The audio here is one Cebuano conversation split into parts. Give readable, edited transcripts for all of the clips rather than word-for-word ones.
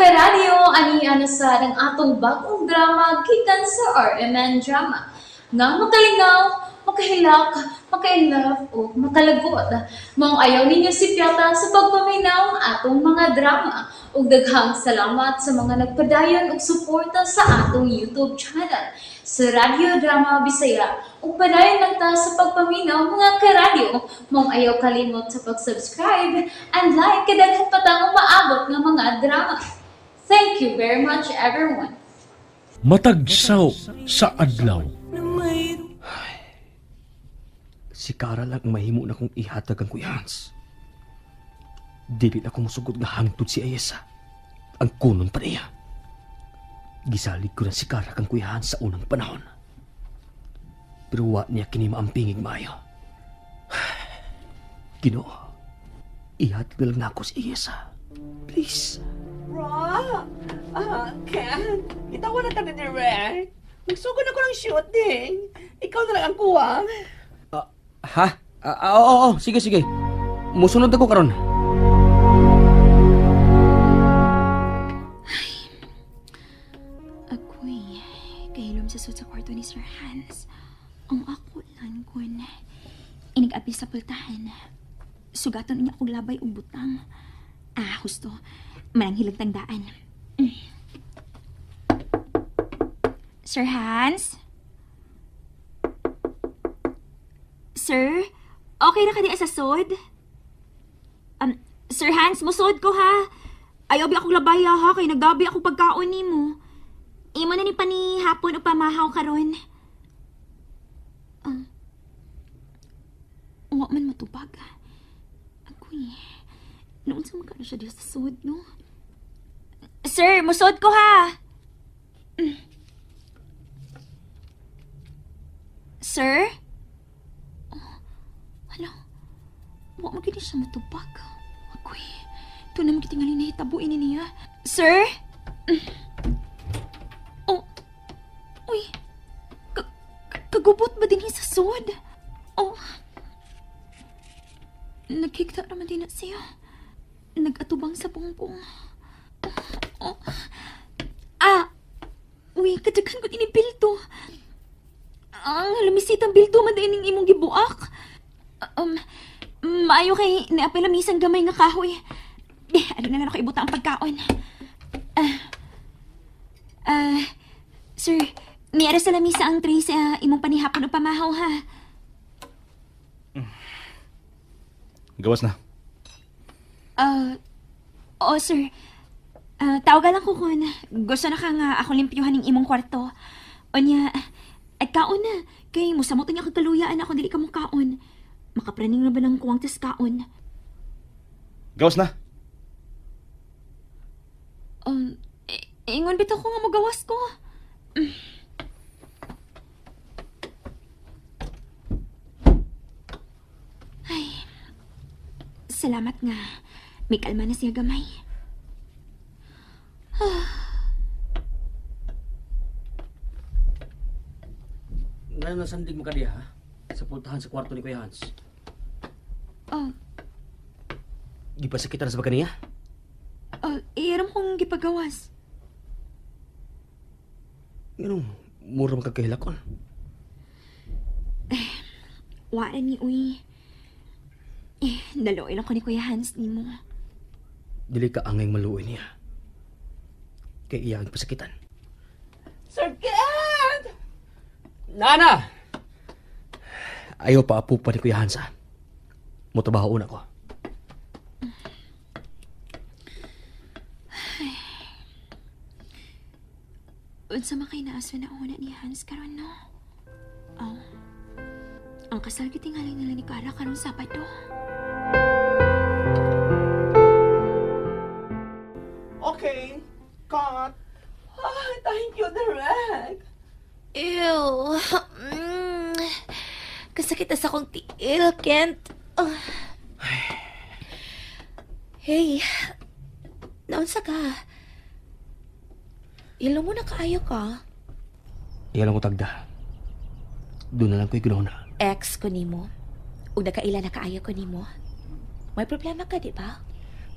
Karadyo, ani ana sa ang atong bagong drama gikan sa RMN Drama. Nga makalingaw, makahilak, makainlove o makalagot. Maong ayaw ninyo si Piata sa pagpaminaw ang atong mga drama. Ug daghang salamat sa mga nagpadayon og suporta sa atong YouTube channel sa Radyo Drama Bisaya. Ug padayon lang ta sa pagpaminaw, mga karadyo. Maong ayaw kalimot sa pag-subscribe and like kay daghan pa tang umaabot nga mga drama. Thank you very much, everyone. Matag saw sa adlaw. Si Cara lang ang mahimo na kong ihatag ang Kuya Hans. Dili na ako musugot nga hangtod si Ayesa. Ang kunon pa niya. Gisalig ko na si Cara kang Kuya Hans sa unang panahon. Pero wa niya kini maampingig maayo. Ginoo, ihatag na lang nako si Ayesa. Please. Bro! Ah, Ken! Itawa na ka na direct. Magsugod ako ng shooting. Ikaw na lang ang kuwang. Ha? Oo, oo, sige, sige. Musunod ako karon. Agoy, kahilom sa sud sa kwarto ni Sir Hans. Ang ako lang kun. Inig-apil sa pultahan. Sugaton niya akong labay og butang. Ah, husto. Mananghilag tangdaan. Sir Hans? Sir? Okay na ka di sa sod? Sir Hans, musod ko ha. Ayaw bi akong labay ha, kay nagdabi ako pagkaon nimo. Imo na ni pani hapon o pamahaw karon. Wa man matubag. Agoy. Noon sa magkano siya diya sa sud, no? Sir, musod ko ha. Sir? Oh, hala. Wa man gid siya matubag. Agoy. Ito na magitingali na hitabuin ni niya. Sir? Oh. Uy. Kagubot ba din sa sod? Oh. Nagkikta naman din na siya. Nag-atubang sa bongbong. Oh. Ah! Uy, kadagan ko ini bildo. Ang lumisitang bildo man din imong gibuak. Maayo kay naapay lamisang gamay nga kahoy. Eh, ano na lang ako ibuta ang pagkaon. Ah, sir, niara sa lamisa ang tray sa imong panihapon o pamahaw ha. Gawas na. Ah, oo sir. Ah, tawagan lang ko kun gusto na ka nga ako limpyuhan ning imong kwarto. Unya, at kaon na. Kay musamot niya kag kaluyaan ako dili ka mong kaon. Makapraning na ba ng kuwang tas kaon? Gawas na. Ingon bitaw ko nga mogawas ko. Ay, salamat nga. May kalma na siya gamay. Ngayon nasandig mo ka diha, ha? Sa pultahan sa kwarto ni Kuya Hans. Oh, Gipasakitan sa ba kaniya? oh, iram kong gipagawas. Ganun, mura man kagkahilakon. Wala ni uy. Eh, naloy lang ko ni Kuya Hans ni mo. Dili ka angay maluoy niya. Kay iya ang pasakitan. Sir Ken! Nana! Ayaw pa apo pa ni Kuya Hans, ha? Motrabaho una ko. Unsa man kay naaso na una ni Hans karon no? Oh. Ang kasal gitingali nila ni Kara karon Sabado. Okay, cut. Ah, thank you, direct. Ew. Kasakit na sa akong tiil, Kent. Oh. Hey. Naunsa ka? Ilo mo na kaayo ka. Iya lang ko tagda. Doon na lang ko'y ginawa na. Ex ko nimo. Ug nakaila na kaayo ko nimo. May problema ka, di ba?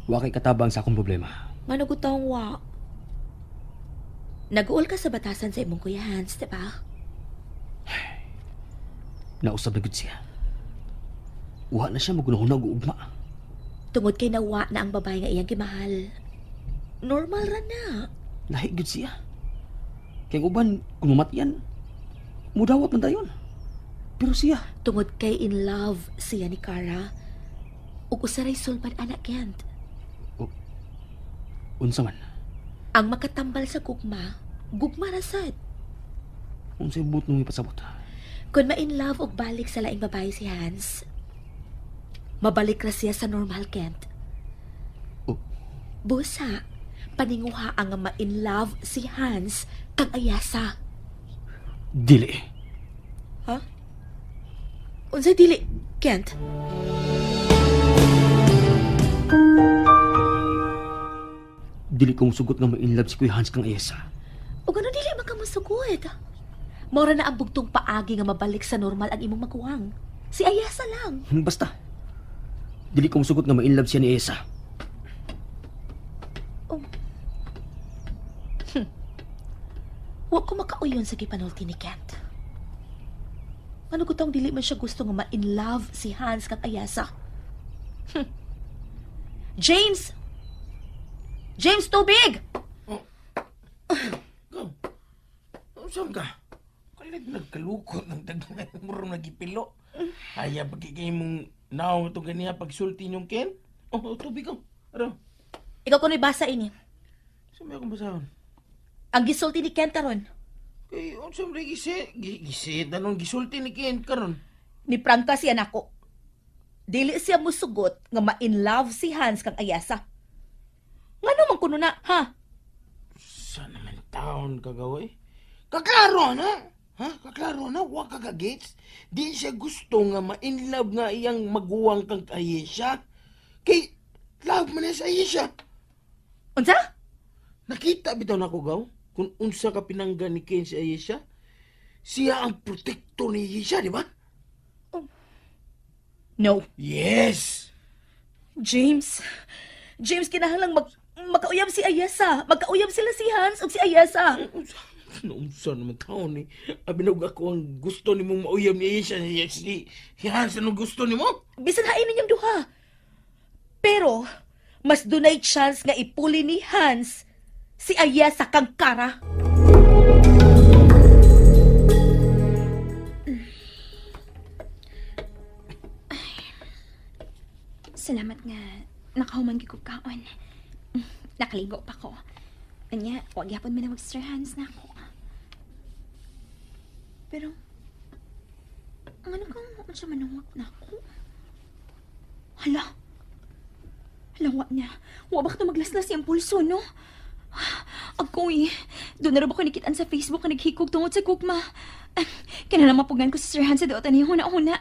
Wa kay katabang sa akong problema. Ngano gutong wa? Nag-uol ka sa batasan sa imong Kuya Hans, di ba? Nausab na gud siya. Wa na siya magunahuna og ugma. Tungod kay nawa na ang babae nga iyang gimahal. Normal ra na. Lahi gud siya. Kay ang uban kung mamatyan, mudawat man dayon. Pero siya, Tungod kay in love siya ni Kara. Ug usaray sulbad anak Kent. unsa man? Ang makatambal sa gugma, gugma ra sad. Unsay buot nung ipasabot? Kung ma-in love og balik sa laing babae si Hans, mabalik ra siya sa normal Kent. Oh. Busa, paninguha ang ma-in love si Hans kang Ayasa. Dili. Ha? Unsay dili, Kent? Dili ko musugot nga ma-in love si Kuya Hans kang Ayesa. O gano dili man ka masugot. Mora na ang bugtong paagi nga mabalik sa normal ang imong maguwang. Si Ayasa lang. Basta. Dili ko musugot nga ma-in love siya ni Ayesa. Wa ko makauyon sa gipanulti ni Kent. Ano ko tong dili man siya gusto nga ma-in love si Hans kang Ayasa. James! James, tubig! Saan ka? Kalit nagkalukot ng dagmay mo rin nagipilo. Aya, pagkikay mong naong itong ganiya pagsulti niyong Ken? Oh, tubig ko. Ano? Ikaw kuno'y basa ini. Saan may akong basahon? Ang gisulti ni Kent karon. Kay, unsa man gisi? Gisi, anong gisulti ni Ken karon? Ni prangka siya nako. Dili siya musugot nga ma-in love si Hans kang Ayasa. Ngano man kuno na, ha? Sa naman taon kagaway? Kaklaro na! Ha? Kaklaro na? Wa ka kagets? Di siya gusto nga ma-in love nga iyang maguwang kang Ayesha. Kay, love man niya sa Ayesha. Unsa? Nakita bitaw na ko gaw kung unsa ka pinangga ni Ken si Ayesha. Siya ang protektor ni Ayesha, di ba? No. Yes. James. James, kinahanglang magkauyab si Ayesa. Magkauyab sila si Hans ug si Ayesa. Unsa unsa naman taon ni? Abi na ako ang gusto ni mong mauyab ni Ayesha si Hans anong gusto nimo? Bisan hain ninyong duha. Pero, mas dunay chance nga ipuli ni Hans si Ayesa kang Kara. Salamat nga nakahuman gyud kog kaon. Nakaligo pa ko. Anya, wag gyapon man Sir Hans na ako. Pero, ano kang unsa manungwak na ako? Hala! Hala, wa niya. Wa ba ka maglaslas iyang pulso, no? Ako eh. Doon na rin ba ko nikitaan sa Facebook nga naghikog tungod sa gugma. Kinahanglan mapugan ko si Sir Hans sa dotan niya huna-huna.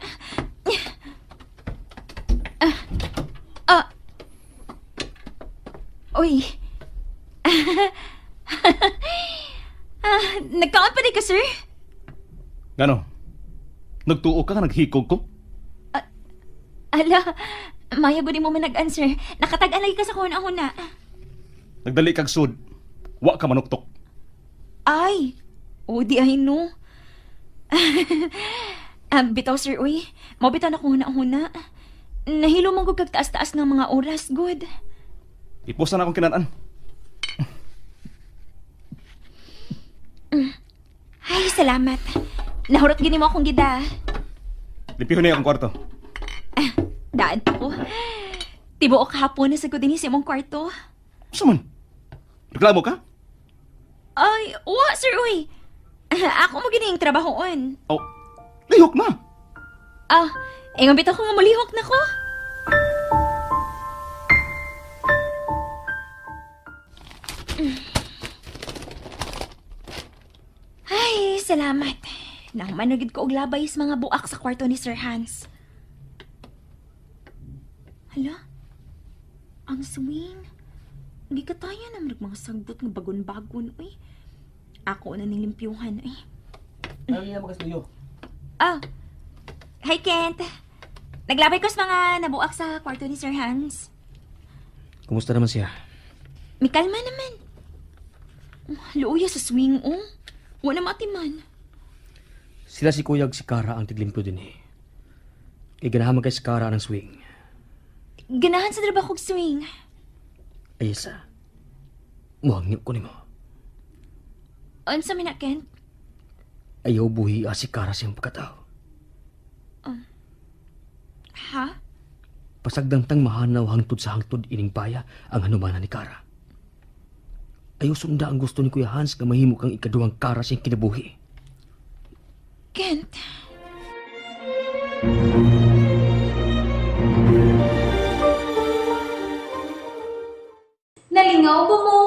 Ah. Uy. Ah, nagkaon pa di ka, sir? Gano? Nagtuo ka nga naghikog ko? Ala, maya gud mo man nag-answer. Nakatag-an lagi ka sa huna-huna. Nagdali kag sud. Wa ka manuktok. Ay, o di ay no. Ah, bitaw, sir, uy. Mabitaw na ko huna-huna. Nahilo man ko kag taas-taas nga mga oras, good. Ipusan akong kinan-an. Ay, salamat. Nahurot gini mo akong gida. Limpihon niya akong kwarto. Daan pa ko. Tibuok hapon na sa ko dinhi sa imong kwarto. Unsa man? Reklamo ka? Ay, wa, sir, uy. Ako mo gini yung trabahoon. Oh, lihok na. Ah, ingon bitaw ko nga mulihok na ko. Ay, salamat. Nahumanugid ko og labay sa mga buak sa kwarto ni Sir Hans. Hala? Ang swing. Gikatayan naman mga sagbot nga bagon-bagon, uy. Ako na ning limpyuhan, uy. Ano niya makasluyo? Ah, hi Kent. Naglabay ko sa mga nabuak sa kwarto ni Sir Hans. Kumusta naman siya? Mikalma naman. Luoya sa swing, oh. Wala matiman. Sila si Kuyag si Kara ang tiglimpyo din eh. Kay ganahan man kay si Kara ng swing. Ganahan sa trabaho kog swing. Ayesa, muhangyo ko nimo. Unsa man na, Kent? Ayaw buhi si Kara siyang pagkatao. Ha? Pasagdang tang mahanaw hangtod sa hangtod ining baya ang hanumanan ni Kara. Ayaw sunda ang gusto ni Kuya Hans nga mahimo kang ikaduhang Kara siyang kinabuhi. Kent. Nalingaw ba mo?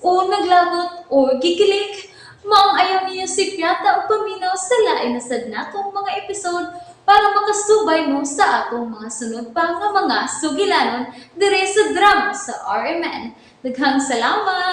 O naglagot o gikilig? Maong ayaw niyo si Piata o paminaw sa lain na sad natong mga episode para makasubay mo sa atong mga sunod pa nga mga sugilanon dire sa drama sa RMN. Daghang salamat!